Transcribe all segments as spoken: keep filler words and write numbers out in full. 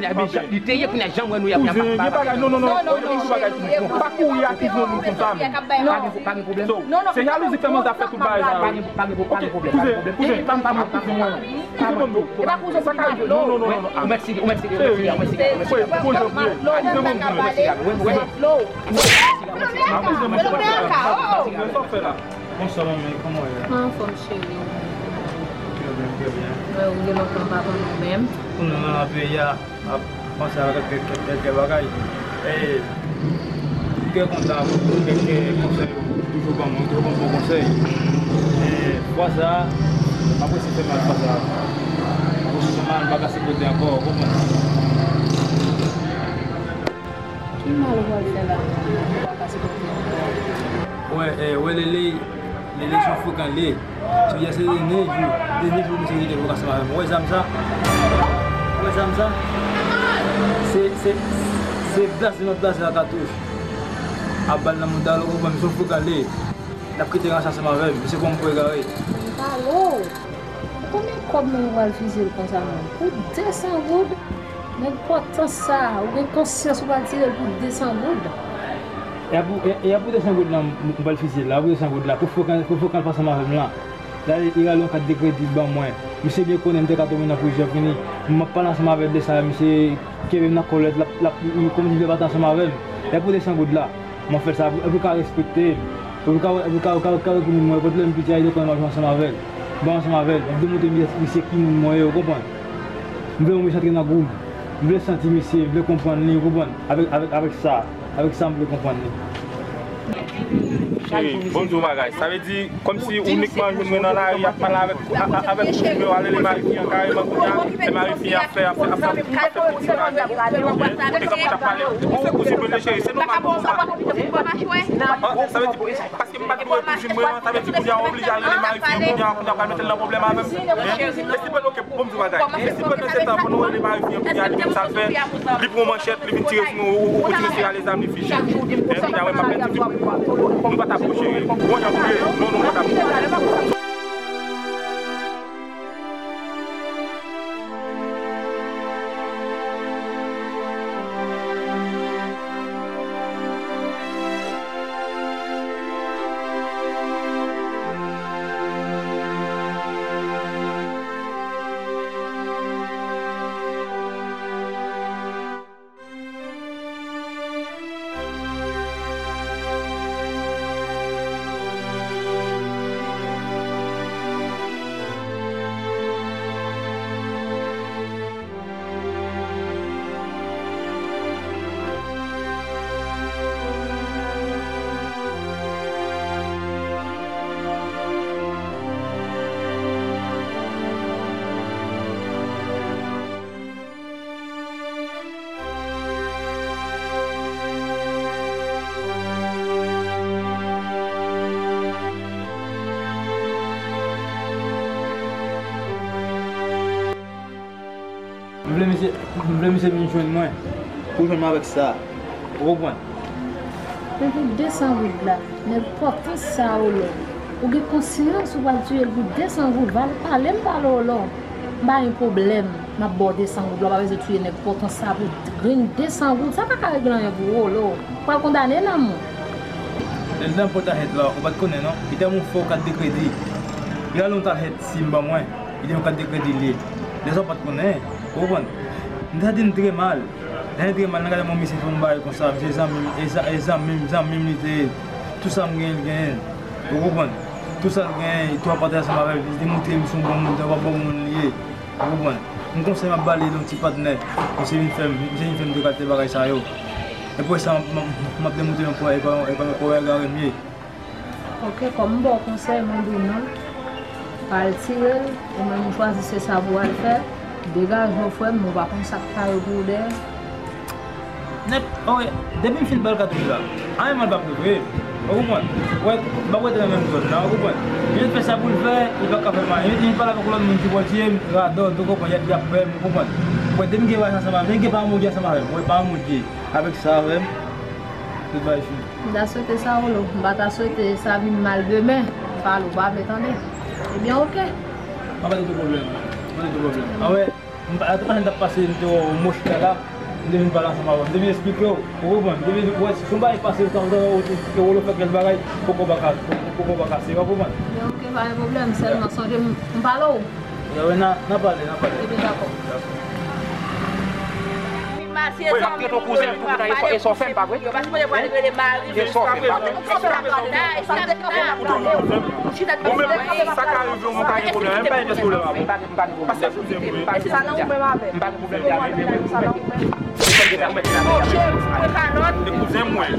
Ebyen, jan li te ye, kounye a, jan m wè nou ye, kounye a, pa, pa, pa, non, non, non, non, non, non, pa gen pwoblèm. Pa kouri akize yon moun konsa, menm. Pa gen, pa gen pwoblèm. So, se jalouzi k fè manzè ap fè tout bagay sa yo. Pa gen, pa gen, pa gen pwoblèm. Kouzen, kouzen, pa, pa, pa, kouzen mwen. Kouzen mwen. Sa ka rive. Non, non, non, non, non. Ou mèt siri, ou mèt siri, ou mèt siri, ou mèt siri. Kouzen mwen. Kouzen mwen. Sa w fè la? Bonswa, manmi, kòman w ye? Mwen anfòm, cheri. Trè byen, trè byen. Mwen, ou gen lontan m pa tande w menm. Kounye a, nan peyi a, m ap panse avèk kèk, kèk, kèk, kèk bagay. E, m trè kontan pou kèk, kèk konsèy ou toujou ban mwen, ou toujou ban m bon konsèy. E, fwa sa a, m ap resi fè mal fwa sa a. M ap resi fè mal, m pa ka sipote ankò, ou konprann? Ki mal ou pral fè la? Ou pa ka sipote ankò. Wè, e, wè, Lele, Lele se yon frekan li ye. Jodi a se dènye jou, dènye jou misye kite pou ansanm avè m. Ou wè zam sa? Ou wè zam sa? Se, se, se blase nan blase ak katouch. Ap bal nan mouda l, ou konprann, misye yon frekan li ye. L ap kite ranse ansanm avè m, misye pran m pou egare. M pale w. Konbyen kòb moun ou pral fizye l konsa menm? Pou de san goud? Nenpòtans sa, ou gen konsyans ou pral tire l pou de san goud? E a pou, e, e a pou de san goud la, m, m pral fizye l la, a pou de san goud la, pou frekan, pou frekan l fè ansanm avè m la. La, li rale yon kat de kredi l ban mwen. Misye byen konnen m te ka tonbe nan prizon fini. M ap pale ansanm avè l de sa, misye kenbe m nan kòlèt, l ap, l ap, kòmsi l vle bat ansanm avè m. E a pou de san goud la. M ap fè sa, epi w ka respekte m. Epi w ka, epi w ka, w ka, w ka wè pou moun mwen, pote lè m piti a, li te konnen m ap jwe ansanm avè l. M ap ansanm avè l. M vle montre misye, misye ki moun mwen ye, ou konprann? M vle wè misye antre nan gwoup. M vle santi misye, m vle konprann li, ou konprann? Avèk, avèk, avèk sa, avèk sa m vle konprann li. Cheri, bon m di w bagay. Sa vle di, kòmsi ou inikman jwenn mwen nan lari ap pale avèk, a, a, avèk moun yo, ale li mari fi an kareman kounye a, se mari fi an ap fè, ap fè, ap fè, ap fè pwoti bagay. Kote kanpe t ap pale, ou se kouzen mwen, cheri, se nòmal pou ou pa. Sa vle di, paske m pa t dwe kouzen mwen an, sa vle di kounye a w oblije al rele mari fi an kounye a, kounye a pral mete l nan pwoblèm avè m. E si pèn, oke, bon m di w bagay. E si pèn nan se tan, pandan w rele mari fi an kounye a, li menm sa l fè, li pran manchèt, li vin tire sou nou, ou, ou kontinye se rale zam, li fini. Hein, kounye a, wè, m ap pèdi vi. Nou pa t ap bon, cheri. Bon, jan pou ye. Non, non, nou pa t ap bon. M vle misye, m vle misye vin jwenn mwen pou jwenn mwen avèk sa. Ou konprann? Men pou de san goud la, nenpòtans sa, Olo. Ou gen konsyans ou pral tiye l pou de san goud, pale m pale, Olo. M pa gen pwoblèm, m ap ba w de san goud la, w pa bezwen tiye nenpòtans sa pou grenn de san goud, sa pa ka regle anyen pou ou, Olo. Ou pral kondane nanm ou. Lè l nan pòt a hèt la, ou pa t konnen non, li te yon fo kat de kredi. Li al yon kat hèt sim ban mwen. Li te yon kat de kredi li ye. Lè sa w pa t konnen, ou konprann? M te santi m trè mal. Lè m trè mal, nan gade yon misye fè m bagay konsa, misye zanmi m, e za-, e zanmi m, zanmi m li te ye. Tout sa m genyen, li genyen l. Ou konprann? Tout sa l genyen, li tou ap pataje ansanm avè m. Li te montre m se yon bon moun, se yon bon moun li ye. Ou konprann? M konsèy m ap ba li yon ti patnè. Misye vin fè m, misye vin fè m de kalite bagay sa yo. Epi sa, m, m, m ap demontre yon pwen, e pa, e pa yon pwen egare m ye. Ok, kòm m ba w konsèy, mwen di w non. Pa al tire l, ou menm ou chwazi se sa pou w al fè. Degaje w, frè m, nou pa konn sa k pare pou ou dèyè. Nèt, ok, depi m fin ba l katouch la, anyen mal p ap rive. Ou konprann? Wè, m ap rete nan menm zòn nan, ou konprann? Li fè sa pou l fè, li pa ka fè m anyen. Li vin pale avèk lòt moun ki pòtiye m, radòt, ou konprann? Y ap, y ap pè m, ou konprann? Wè, depi m gen bagay ansanm avè m, gen pa yon moun ki ansanm avè m. Wè, pa yon moun ki avèk sa avè m. Tout bagay fini. M ta swete sa, Olo. M pa ta swete sa vin mal demen. M pale w pa vle tande. Ebyen, ok. An, pa gen pwoblèm. Pa gen pwoblèm. Anwè, M pa, avan m t ap pase, m te wè w mò chita la, m te vin pale ansanm avè w, m te vin esplike w, ou konprann? M te vin wè si yon bagay pase, ou ta, ou ta, ou te esplike w, ou fè kèk bagay, poko pa ka, poko pa kase, ou konprann? Men oke, pa gen pwoblèm, sèlman sonje m, m pale w. Ya, wi, n a, n a pale, n a pale. Ebyen, dakò. Dakò. Mwen ap trete w kouzen pou kouta, e sa w fè m, pa vre? E sa w fè m, pa vre? Bon, men, sa ka rive, mwen pa gen pwoblèm, mwen pa gen pwoblèm avè w. Pase kouzen mwen. E se sa nan ou menm avè. M pa gen pwoblèm avè w. Monchè, ou pran kalòt. Se kouzen mwen.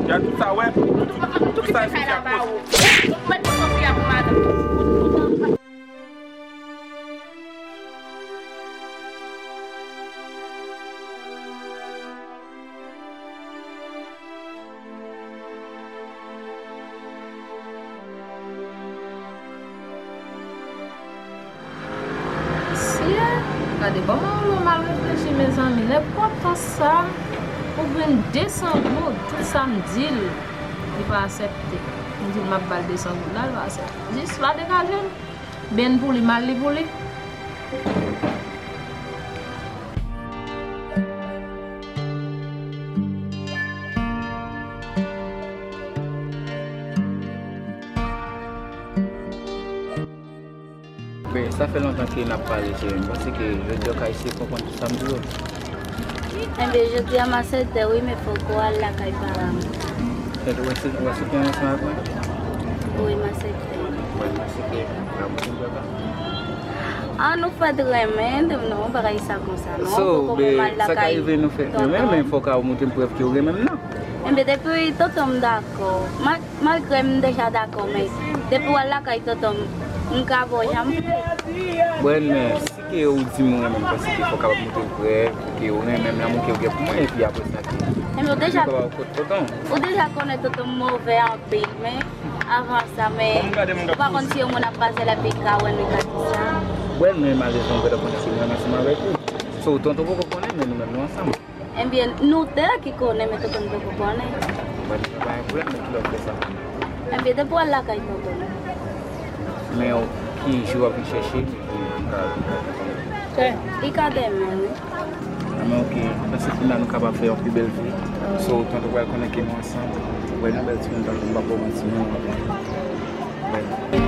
Y a tout sa, wè. Tout, tout, tout sa, se fè akoz. Mesye, gade kòman yon lòm mal reflechi, mezanmi. Lè pòtan sa, ou jwenn de san goud, tout sa m di l, li pa aksepte. M di l m ap ba l de san goud la, li pa aksepte. Jis la degaje l. Byen pou li, mal li pou li. Ben, sa fè lontan ke n ap pale, cheri. M panse ke jodi a w ka eseye konprann tout sa m di w. Enben, jodi a m aksepte, wi, men fòk ou al lakay paran m. Fèt ou aksepte ansanm avèk mwen? Wi, m aksepte. Mwen, m aksepte. An nou fèt renmen, non, bagay sa konsa, non. So, poko pou m al lakay tonton. Sa ka rive nou fèt renmen, men fòk ou montre m prèv ke w renmen m nan. Enben, depi tonton m dakò. Malgre m deja dakò, men depi w al lakay tonton m, m ka ba w janm. Bon, men si ke ou di m ou renmen m, paske fò w kapab montre prèv ke ou renmen m, lanmou ke ou gen pou mwen, epi apre sa ke ou deja, ou deja konnen tonton m move anpil, men avan sa, men ou pa konn si yon moun ap pase l epi ka wè l, li ka di sa. Bon, men malerezman, ou gentan konnen si m renmen ansanm avèk ou. So, tonton poko konnen, men nou menm nou ansanm. Ebyen, nou de ki konnen, men tonton m poko konnen. Mwen, mwen pa gen pwoblèm, men kilè w fè sa? Ebyen, depi w al lakay tonton m. Men w, ki jou w ap vin chèche m, epi m ka, m ka tonton m? Li ka demen, wi. Ebyen, oke. Paske kounye a nou kapab fè yon pi bèl vi. So, tonton pral konnen ke nou ansanm. Ou wè nou bèl timoun, tonton m p ap ba w manti, non. Wè.